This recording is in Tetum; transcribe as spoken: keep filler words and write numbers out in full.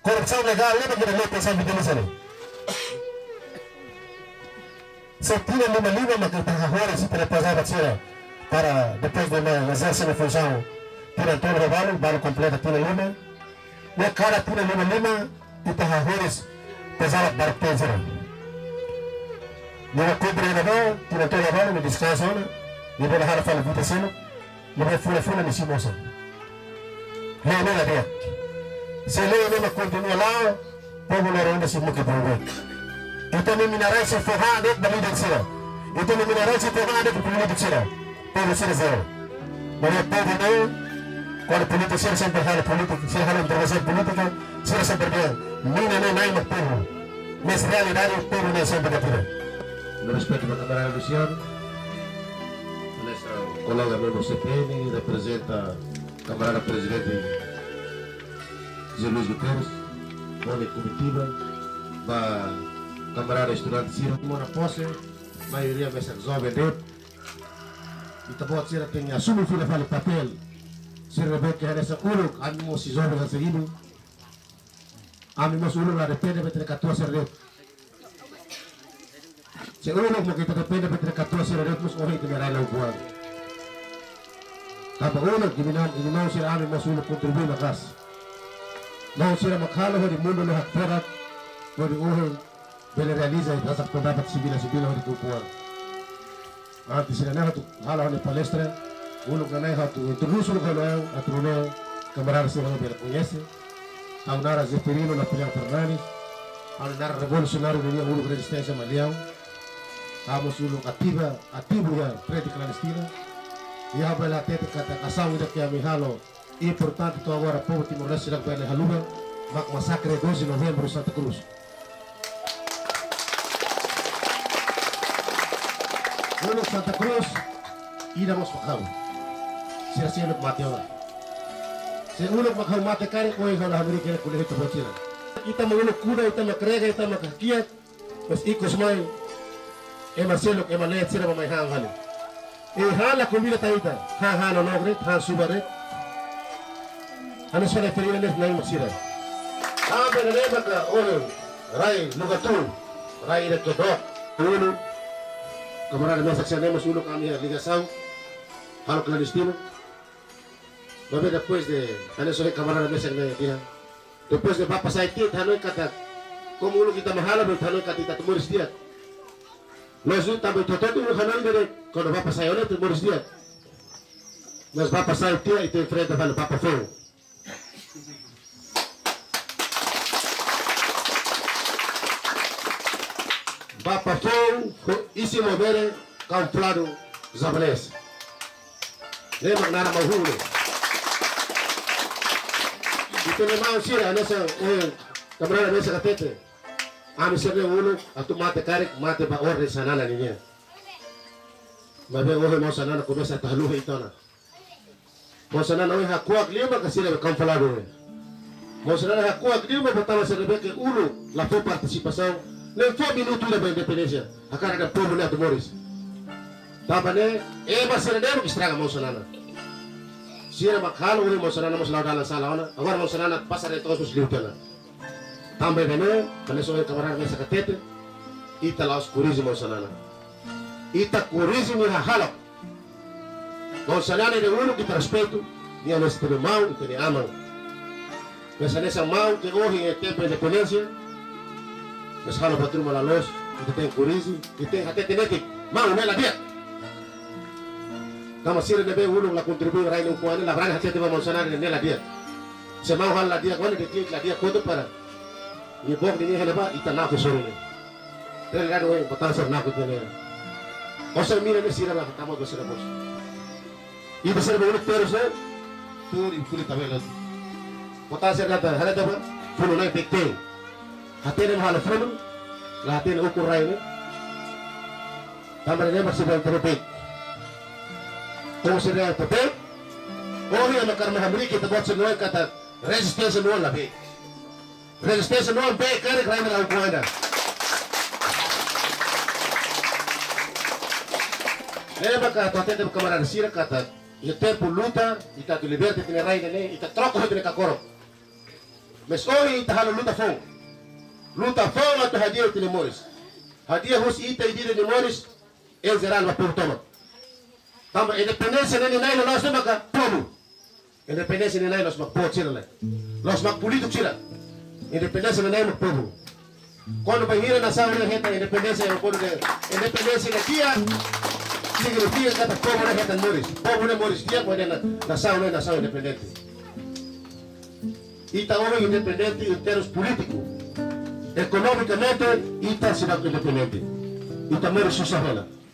Korrupsaun legál ne'ebé ita lori iha São Vitorisano. Se tinan lima lima mak ita hahoris ita-nia pejabat sira para depois de ezerse nia funsaun tinan tolu ba balu, balu kompleta tinan lima. Ne'e kada tinan lima lima ita hahoris pejabat barak-teen sira. Nia kumpre ona ba, tinan tolu ba balu, nia deskansa ona, nia bele halo fali vida seluk, nia bele fura-fura nia simu osan. Lei ne'e la di'ak. Se lei ne'e mak kontinua la'o, povu la rona si muke povu. Ita-nia mina-rai sei fó han de'it ba líder sira. Ita-nia mina-rai sei fó han de'it ba polítiku sira. Povu sira zero. Maibé povu ne'e, kuandu polítiku sira sempre halo polítika, sira halo intervensaun polítika, sira sempre dehan, mina ne'e Na'i mak povu. Mas realidade povu ne'e sempre la tira. No respeitu ba kamarada Luciano, nesta kolega membru C P N, reprezenta kamarada prezidente José Luís Guterres, ho nia komitiva, ba kamarada estudante sira, mona pose, maioria mesak joven de'it, ita-boot sira tenke asume fila fali papél sira ne'ebé ke hanesan uluk, ami mós joven hanesan imi, ami mós uluk la depende ba ita-nia katuas sira de'it. Se uluk mak ita depende ba ita-nia katuas sira de'it mós ohin ita-nia rai la ukun an. Tanba uluk, imi-nia, imi-nia maun sira, ami mós uluk kontribui maka'as. Maun sira mak halo hodi mundu ne'e hakfodak, hodi ohin bele realiza ita-nia pendapat sibila-sibila hodi tukuan. Antes sira-ne'e atu halo ha'u-nia palestra, uluk nanain atu introdús uluk ha'u-nia an, atu nune'e kamarada sira bele koñese. Ha'u naran Zeferino Napoleão Fernandes, ha'u naran revolusionáriu nian uluk rezisténsia Maliau. Ha'u mós uluk ativa, ativu iha frente klandestina. I ha'u bele hatete katak asaun ida ke ami halo importante to'o agora povu Timor-Leste seidauk bele haluha, mak masakre doze Novembru Santa Cruz. Uluk Santa Cruz, ida mós mak ha'u. Sira seluk mate ona. Se uluk mak ha'u mate karik, ohin ha'u la hamriik hela ko'alia ita-boot sira. Ita mak uluk kuda, ita mak rega, ita mak hakiak, mas ikus mai, ema seluk, ema leet sira mak mai han fali. I han la konvida tan ita, han, han nonook de'it, han subar de'it. Hanesan fali fali ne'e Na'i mak sira. Tanba ne'e maka ohin, rai Lugatu, rai ida ke dook. Uluk, kamarada mesak sira-ne'e mós uluk ami iha ligasaun, halo klandestinu. Maibé depois de, hanesan kamarada mesak ne'e dehan, depois de Bapa sai tiha, ita hanoin katak, komu uluk ita mak halo, ita hanoin katak ita atu moris di'ak. Mas ita mak ita hotu-hotu hanoin de'it, kuandu Bapa sai ona ita moris di'ak. Mas Bapa sai tiha, ita enfrenta fali Bapa foun. Bapa foun, ho isin maubere, kamufladu japonés. Ne'e mak naran maun hulu. Ita-nia maun sira, hanesan, eh, kamarada mesak hatete. Ami sira-ne'e uluk, atu mate karik, mate ba orden Xanana ninian. Maibé ohin maun Xanana komesa atu haluha ita ona. Maun Xanana ohin hakuak liu mak sira be kamufladu ne'e. Maun Xanana hakuak liu mak buat tanba sira ne'ebé ke uluk la fó partisipasaun, nein fó minutu ida ba independénsia. Hakarak dehan povu ne'e atu moris. Tanba ne'e, ema sira-ne'e mak estraga maun Xanana. Sira mak halo ohin maun Xanana mós la'o dalan sala ona. Agora maun Xanana pasa de todos os liu tiha ona. Tanba ne'e, hanesan ohin kamarada mesak hatete, ita la'ós korrije maun Xanana. Ita korrije nia hahalok. Maun Xanana ida uluk ita respeitu, nia hanesan ita-nia maun, ita-nia aman. Mas hanesan maun ke ohin iha tempu independénsia, mas halo buat ruma la loos, ita tenke korrije, ita tenke hatete netik, maun ne'e la di'ak. Tanba sira ne'ebé uluk la kontribui rai ne'e ukun an ne'e la brani hatete ba maun Xanana ne'e la di'ak. Se maun halo la di'ak, maun ne'e deklara la di'ak kotuk para nia book nia hela ba, ita nakon sorin ne'e. Realidade ohin, buat sira nakon tiha ne'e. Osan mina ne'e sira la tama do sira bos. Ita sira ba uluk terus ne'e, tuur i funu tabela. Buat sira data, hara data, funu ne'e bek-teen. Hatene halo funu, la hatene ukun rai ne'e. Tanba ne'e mak sira terus bek. Komu sira terus bek, ohin ema karik hamriik ita-boot sira-nia an katak rezisténsia nia an la bek. Rezisténsia nia an bek karik rai ne'e la ukun an ida. Ne'e maka atu hatete ba kamarada sira katak, iha tempu luta, ita atu liberta ita-nia rai ne'e, ita troka ho ita-nia kakorok. Mas ohin ita halo luta foun. Luta foun atu hadi'a ita-nia moris. Hadi'a husi ita ida-idak nia moris, em geral ba povu tomak. Tanba independénsia ne'e nia na'in loloos ne'e maka povu. Independénsia nia na'in loloos maka povu sira lae. Loloos maka polítiku sira. Independénsia nia na'in maka povu. Kuandu bainhira nasaun ne'e hetan independénsia, kuandu ne'e independénsia ne'e di'ak, signifika katak povu ne'e hetan moris. Povu ne'e moris di'ak, kuandu na-, nasaun ne'e nasaun independente. Ita ohin independente em termos polítiku. Ekonomikamente, ita seidauk independente. Ita moris susar hela.